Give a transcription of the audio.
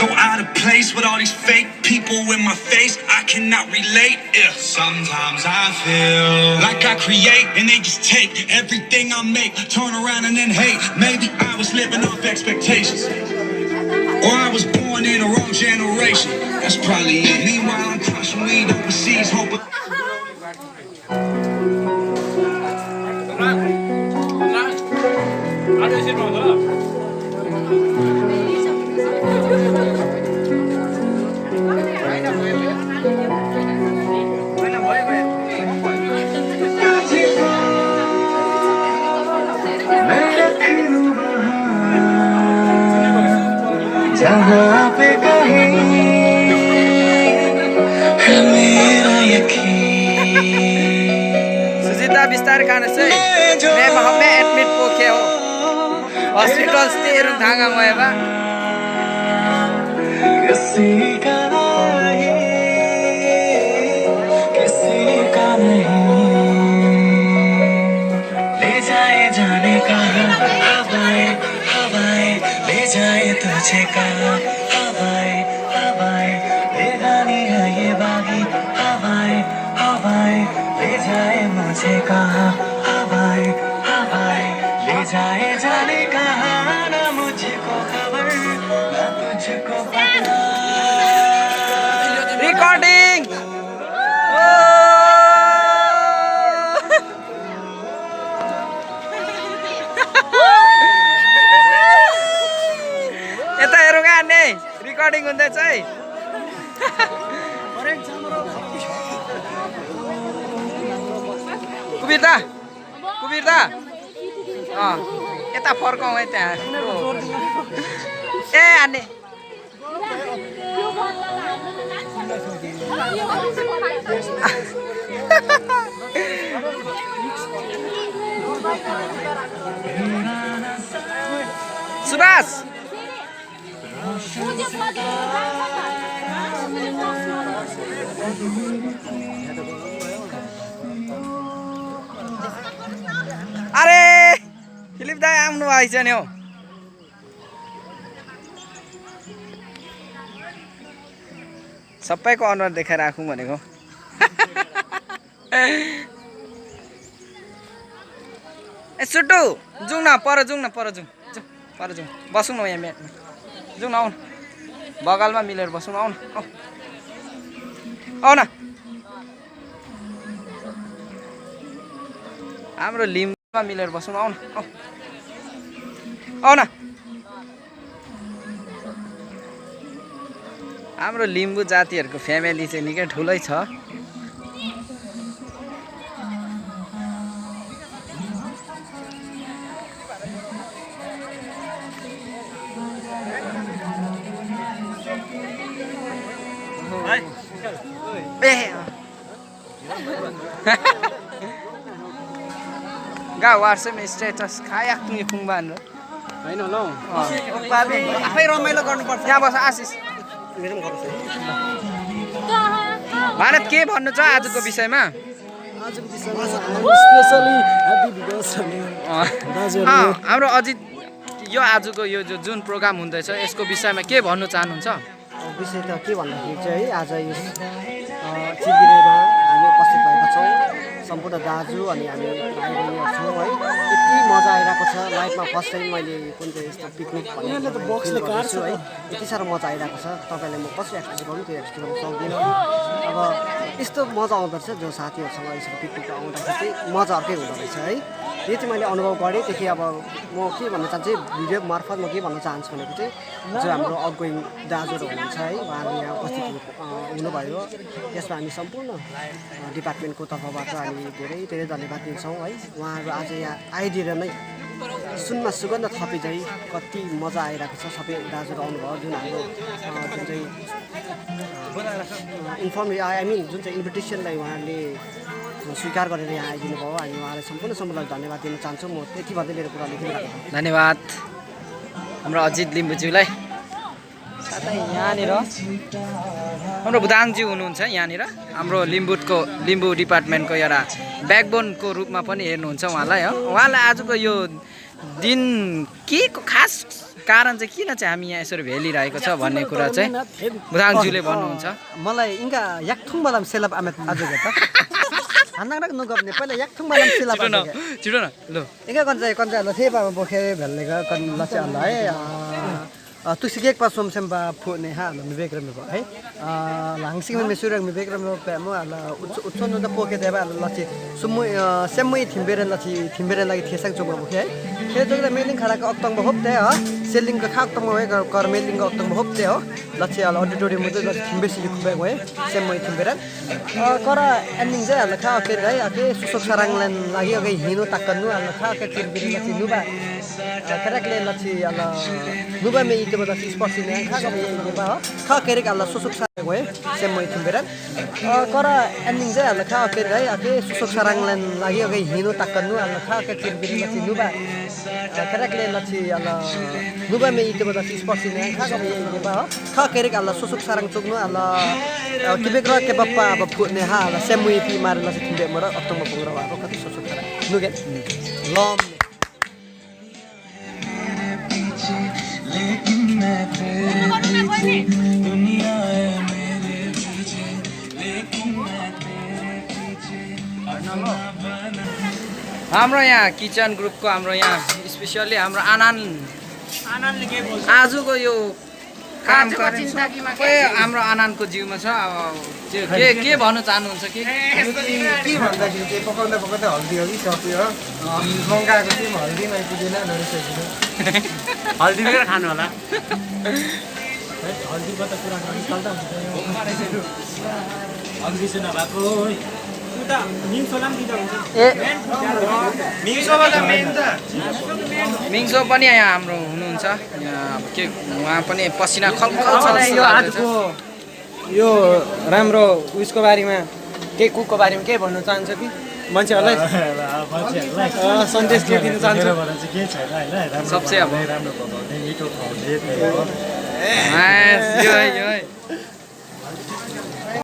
so out of place with all these fake people in my face. I cannot relate. Yeah. Sometimes I feel like I create and they just take everything I make, turn around and then hate. Maybe I was living off expectations, or I was born in the wrong generation. That's probably it. Meanwhile, I'm crushing weed overseas, hoping. जहाँ pay कहीं है मेरा यकीन सुजीता बिस्तारै खान चाहिँ मैं admit पोखे हो hospital से रुक धागा गएबा किसी का नहीं ले जाए जाने का हवाएं हवाएं ले जाए तुझे कहाँ हवाएं हवाएं बेगानी है ये बागी हवाएं हवाएं ले जाए मुझे कहाँ हवाएं हवाएं ले जाए जाने कहाँ ना मुझको खबर ना तुझको पता रिकॉर्डिंग यता हेरौँ क्या अन्य रिकर्डिङ हुँदैछ है कुबिरदा कुबिरदा यता फर्काउँ है त्यहाँ ए अन्य सुभाष अरे फिलिप दाइ आउनु भएछ नि हौ सबैको अनुहार देखाएर राखौँ भनेको ए सुटु जाउँ न पर जाउँ पर जाउँ बसौँ न यहाँ म्याटमा जाउँ न आउनु बगलमा मिलेर बसौँ न आउनु आउन हाम्रो लिम्बुमा मिलेर बसौँ आउन आउन हाम्रो लिम्बू जातिहरूको फ्यामिली चाहिँ निकै ठुलै छ गा व्हाट्सएप स्टेटस खाया कुनै फुङबान हैन ल आफै रमाइलो गर्नुपर्छ यहाँ बस आशिष भारत के भन्नु छ आजको विषयमा हाम्रो अजित यो आजको यो जुन प्रोग्राम हुँदैछ यसको विषयमा के भन्नु चाहनुहुन्छ विषय त के भन्दाखेरि चाहिँ आज यो चिरबिरेमा हामी उपस्थित भएका छौँ सम्पूर्ण दाजु अनि हामी भाइ बहिनीहरू छौँ है यति मजा आइरहेको छ लाइफमा फर्स्ट टाइम मैले कुन चाहिँ यस्तो पिकनिक भन्ने गर्छु है यति साह्रो मजा आइरहेको छ तपाईँलाई म कसरी एक्सप्रेस गर्नु त्यो एक्सप्रेस गर्न सक्दिनँ अब यस्तो मजा आउँदो रहेछ जो साथीहरूसँग यसरी पिकनिक आउँदाखेरि चाहिँ मजा अर्कै हुँदो रहेछ है यो चाहिँ मैले अनुभव गरेँदेखि अब म के भन्न चाहन्छु भिडियो मार्फत म के भन्न चाहन्छु भनेको चाहिँ जो हाम्रो आउटगोइङ दाजुहरू हुनुहुन्छ है उहाँहरू यहाँ उपस्थित हुनुभयो यसमा हामी सम्पूर्ण डिपार्टमेन्टको तर्फबाट हामी धेरै धेरै धन्यवाद दिन्छौँ है उहाँहरू आज यहाँ आइदिएर नै सुनमा सुगन्ध थपी चाहिँ कति मजा आइरहेको छ सबै दाजुहरू आउनुभयो जुन हाम्रो जुन चाहिँ जुन चाहिँ इन्भिटेसनलाई उहाँहरूले स्वीकार गरेर यहाँ आइदिनु भयो अनि उहाँलाई सम्पूर्णलाई धन्यवाद दिन चाहन्छु म त्यति भन्दै मेरो कुरा लेखिरहेको धन्यवाद हाम्रो अजित लिम्बुज्यूलाई साथै यहाँनिर हाम्रो बुदाङज्यू हुनुहुन्छ यहाँनिर हाम्रो लिम्बू डिपार्टमेन्टको एउटा ब्याकबोनको रूपमा पनि हेर्नुहुन्छ उहाँलाई हो उहाँलाई आजको यो दिन के को खास कारण चाहिँ किन चाहिँ हामी यहाँ यसरी भेलिरहेको छ भन्ने कुरा चाहिँ बुदाङज्यूले भन्नुहुन्छ मलाई इंगा याक्थुङ बलाम सेलाप आमेत आजु गता हानाक नगप्ने पहिला याक्थुङ बलाम सेलाप छिटो न ल इंगा कन्जा ल थेपा बोखे भेल्लेगा कन लचे अल्ला है तुसी केक पास सोमसेम्बा फुने हा ल मिबेक रमे भ है लाङसिङ मे सुरक मिबेक रमे पेमो अल्ला उच्चन न पोके देबा अल्ला लचे सुमु सेममै थिम्बेरन लची थिम्बेरन लागि थेसाङ चोबा बोखे है खे जगले मेलिङ खडाको अक्तङ बहोप्ते ह सेलिङ का खाक तङ होय कर मेलिङ का अक्तङ बहोप्ते हो लचे अल्ला अडिटोरियम मुदे लचे थिम्बेसी खुबे गए सेममै थिम्बेरन कर एन्डिङ चाहिँ अल्ला खा के रे आके सुसुक सराङलन लागि अगे हिनो ताकनु अल्ला खा के थिम्बेरन लचे नुबा करेक्टले लचे अल्ला नुबा मे इते बदा स्पोर्ट्स ने खा के ये बा खा के रे अल्ला सुसुक सराङ गए सेममै थिम्बेरन कर एन्डिङ चाहिँ अल्ला खा के रे आके सुसुक सराङलन लागि अगे हिनो ताकनु अल्ला खा के थिम्बेरन लचे नुबा करेक्टले लचे अल्ला नुबा मे इते बदा स्पोर्ट्स ने खा के ये बा खा के रे अल्ला सुसुक सराङ चुक्नु अल्ला किबेक र के बप्पा अब फुने हा अल्ला सेममै पि मार लचे थिम्बे मर अक्तङ बपुरा वा कति सुसुक सराङ नुगे लम हाम्रो यहाँ किचन ग्रुपको हाम्रो यहाँ स्पेसल्ली हाम्रो आनन्दले के बोल्छ आजको यो काम खोइ हाम्रो आनन्दको जिउमा छ अब के भन्न चाहनुहुन्छ के भन्दाखेरि चाहिँ पकाउँदा पकाउँदै हल्दी हो कि सक्यो मगाएको चाहिँ हल्दी नआइपुगेन नरिसकिनु हल्दी लिएर खानु होला हल्दीको त कुरा निकाल्दा हुन्छ हल्दी चाहिँ नभएको उता मिङ्सोला पनि दिँदा हुन्छ ए मिङ्सोबाट मेन त मिङ्सो पनि यहाँ हाम्रो हुनुहुन्छ यहाँ अब के उहाँ पनि पसिना खलखल छ यो आजको यो राम्रो उयसको बारेमा के कुकको बारेमा के भन्न चाहन्छ कि मान्छेहरूलाई सन्देश के दिन चाहन्छ सबसे अब राम्रो पकाउने मिठो खुवाउने यो